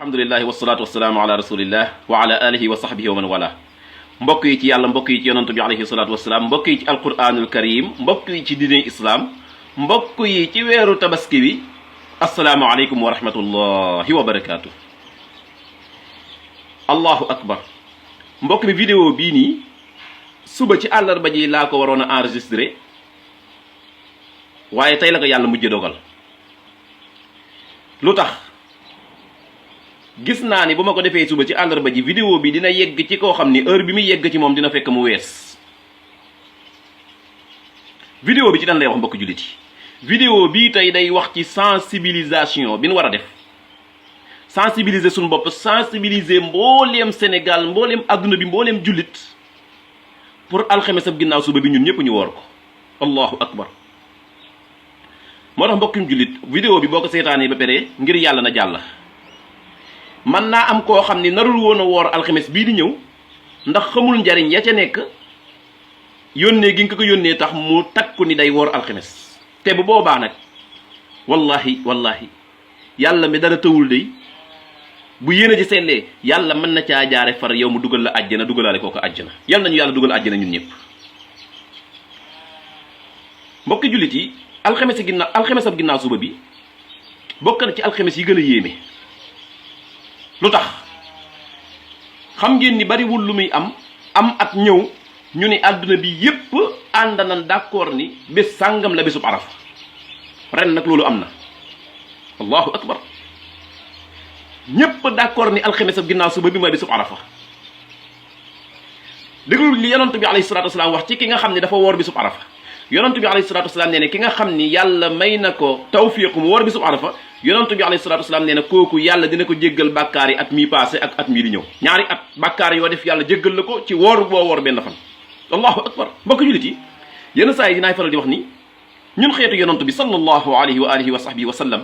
alhamdulillahi wasalaatu wasalaamu ala rasulillah wa ala alihi wa sahbihi wa man wala mbokk yi ci yàlla, mbokk yi ci yonantu bi alayhi salaatu wasalaam, mbokk yi ci alquranul karim, mbokk yi ci diine islam, mbokk yi ci weeru tabaski bi, assalaamu aleykum wa rahmatullahi wa barakaatu. allahu akbar. mbokk mi vidéo bii nii suba ci àllarba ji laa ko waroon a enregistré, waaye tey la ko yàlla mujj dogal. lu tax? gis naa ni bu ma ko defee suba ci àllarba ji vidéo bi dina yegg ci koo xam ni heure bi muy yegg ci moom dina fekk mu wees. vidéo bi ci dan lay wax mbokk jullit yi. vidéo bii tey day wax ci sensibilisation bi nu war a def, sensibiliser suñu bopp, sensibiliser mbooleem Sénégal, mbooleem adduna bi, mbooleem jullit pour alxames ab ginnaaw suba bi ñun ñëpp ñu woor ko. allahu akbar. moo tax mbokkum jullit, vidéo bi boo ko seetaanee ba pare ngir yàlla na jàll. man naa am koo xam ni narul woon a woor alxames bii di ñëw ndax xamul njariñ ya ca nekk, yónnee gi nga ko yónnee tax mu takku ni day woor alxames. te bu boobaa nag wallahi yàlla mi dara tëwul day bu yéene ji sellee yàlla mën na caa jaare far yow mu dugal la àjjana, dugalaale kooku àjjana. yàlla nañu yàlla dugal àjjana ñun ñëpp. mbokki jullit yi, alxames ab ginnaaw suba bi bokk na ci alxames yi gën a yéeme. lu tax? xam ngeen ni bariwul lu muy am at ñëw ñu ni àdduna bi yépp ànd nañ d'accord ni bés sàngam la bésub arafa. ren nag loolu am na. allahu akbar. ñépp d'accord ni alxames ab ginnaaw suba bi mooy bésub arafa. déglu li yonent bi alayhi salaatu wasalaam wax ci ki nga xam ne dafa woor bésub arafa. yonent bi alayhi salaatu wasalaam nee ne ki nga xam ni yàlla may na ko tawfiiqu mu woor bésub arafa, yonent bi alayhi salaatu wasalaam nee na kooku yàlla dina ko jéggal bàkkaar yi at mii passé ak at mii di ñëw. ñaari at bàkkaar yoo def yàlla jéggal la ko ci woor boo woor benn fan. allahu akbar. mbokk jullit yi, yenn saa yi dinaay faral di wax ni ñun xeetu yonent bi sallallahu alayhi wa alihi wa sahbihi wa sallam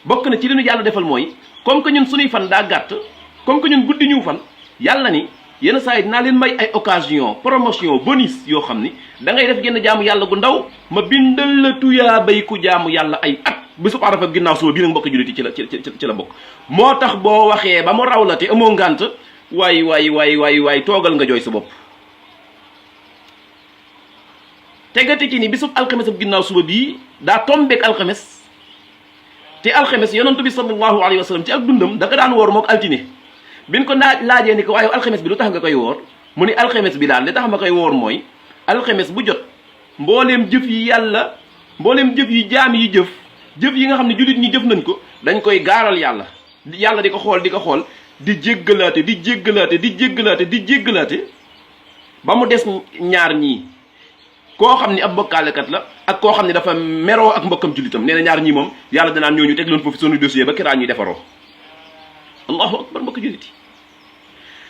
bokk na ci li ñu yàlla defal mooy comme que ñun suñuy fan daa gàtt, comme que ñun guddi ñu fan, yàlla ni yenn saa yi dinaa leen may ay occasion, promotion, bonus yoo xam ni da ngay def genn jaamu yàlla gu ndaw ma bindal la tuyaa bay ku jaamu yàlla ay at. bésub arafa ginnaaw suba bii nag mbokk jullit yi ci la bokk. moo tax boo waxee ba mu raw la te amoo ngànt waay toogal nga jooy sa bopp. tegati ci ni bésub alxames ab ginnaaw suba bii daa tombeek alxames, te alxames yonent bi sallallahu alayhi wa sallam ci ak dundam da ko daan woor mook altine. biñ ko laajee ni ko waaye alxames bi lu tax nga koy woor, mu ni alxames bi daal li tax ma koy woor mooy alxames bu jot mbooleem jëf yi yàlla, mbooleem jëf yi jaam yi jëf yi nga xam ne jullit ñi jëf nañ ko dañ koy gaaral yàlla di ko xool di jéggalaate ba mu des ñaar ñii, koo xam ni ab bokkaalekat la ak koo xam ne dafa meroo ak mbokkam jullitam. nee na ñaar ñii moom yàlla danaan ñooñu teg leen foofu sunu dossier ba kiraa ñuy defaroo. allahu akbar. mbokk jullit yi,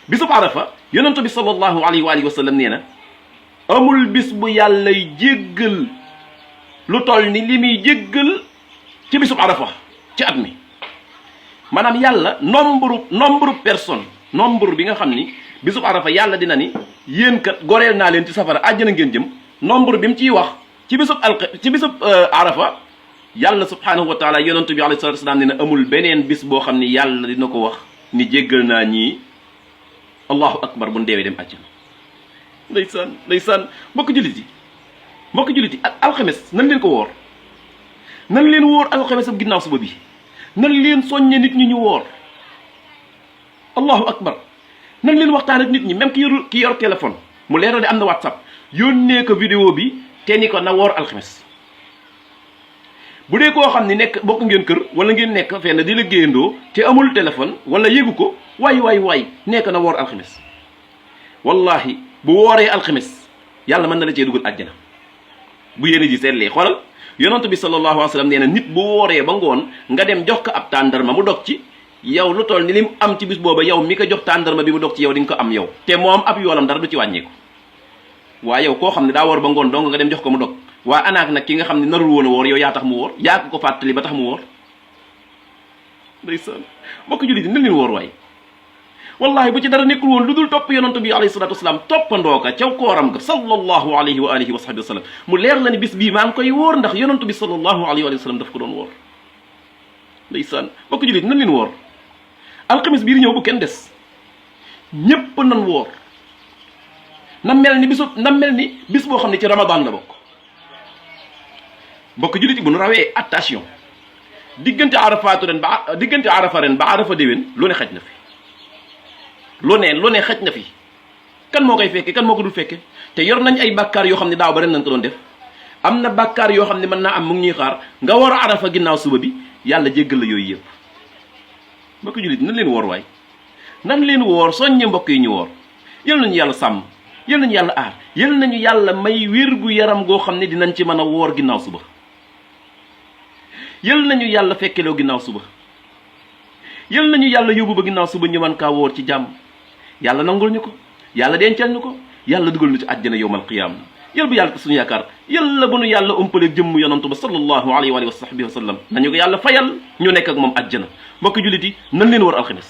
bisub arafa yonent bi sallallahu alayhi wa alihi wa sallam nee na amul bis bu yàllay jéggal lu toll ni li muy jéggal ci bisub arafa ci at mi. maanaam yàlla nombre personne, nombre bi nga xam ni bisub arafa yàlla dina ni yéen kat goreel naa leen ci safara àjjana ngeen jëm. nombre bi mu ciy wax ci bisub arafa yàlla subhanahu wa taala, yonent bi alayhi salatu wasalaam nee na amul beneen bis boo xam ni yàlla dina ko wax ni jéggal naa ñii. allahu akbar. bu ndeewee dem àjjana. ndeysaan mbokk jullit yi alxames nan leen ko woor, nan leen woor alxames ab ginnaaw suba bi, nan leen soññe nit ñi ñu woor. allahu akbar. nan leen waxtaan ak nit ñi, même ki yor téléphone mu leeral de am na whatsapp, yónnee ko vidéo bi te ni ko na woor alxames. bu dee koo xam ni bokk ngeen kër wala ngeen nekk fenn di liggéeyandoo te amul téléphone wala yëgu ko, waay nekk na woor alxames. wallahi bu wooree alxames yàlla mën na la cee dugal àjjana bu yéene ji seetlee. xoolal yonent bi sallallahu alayhi wa sallam nee na nit bu wooree ba ngoon nga dem jox ko ab tàndarma mu dog ci, yow lu toll ni lim am ci bis booba yow mi ko jox tàndarma bi mu dog ci yow di nga ko am yow, te moom ab yoolam dara du ci wàññeeku. waaye yow koo xam ne daa woor ba ngoon dong nga dem jox ko mu dog, waa anaak nag ki nga xam ne narul woon a woor, yow yaa tax mu woor, yaa ko fàttali ba tax mu woor. ndeysaan mbokk jullit yi na leen woor waay. wallahi bu ci dara nekkul woon lu dul topp yonent bi alayhi salatu wasalaam, toppandoo ka caw kooram ga sallallahu alayhi wa alihi wa sahbihi wa sallam, mu leer la ni bis bii maa ngi koy woor ndax yonent bi sallallahu alayhi wa sallam daf ko doon woor. ndeysaan mbokk jullit na leen woor. alxamis bii di ñëw bu kenn des ñépp nan woor na mel ni bis boo xam ne ci ramadan la bokk. mbokk jullit yi bu nu rawee attention diggante arafa ren ba arafa déwén lu ne xaj na fi lu ne xaj na fi. kan moo koy fekke kan moo ko dul fekke te yor nañ ay bàkkaar yoo xam ne daaw ba ren nañ ko doon def am na bàkkaar yoo xam ne mën naa am mu ngi ñuy xaar nga war a arafa ginnaaw suba bi yàlla jéggal la yooyu yëpp. mbokk jullit nan leen woor waay nan leen woor soññe mbokk yi ñu woor yal nañu yàlla sàmm yal nañu yàlla aar yal nañu yàlla may wér gu yaram goo xam ne dinañ ci mën a woor ginnaaw suba yal nañu yàlla fekkeloo ginnaaw suba yal nañu yàlla yóbbu ba ginnaaw suba ñu mën kaa woor ci jàmm yàlla nangul ñu ko yàlla dencal ñu ko yàlla dugal ñu ci àjjana yowmal qiyaama yal bu yàlla ko suñu yaakaar yàlla bu nu yàlla umpaleeg jëmm yonantu ba sallallahu alayhi wa sahbihi wa sallam nañu ko yàlla fayal ñu nekk ak moom àjjana mbokk jullit yi nan leen war alxames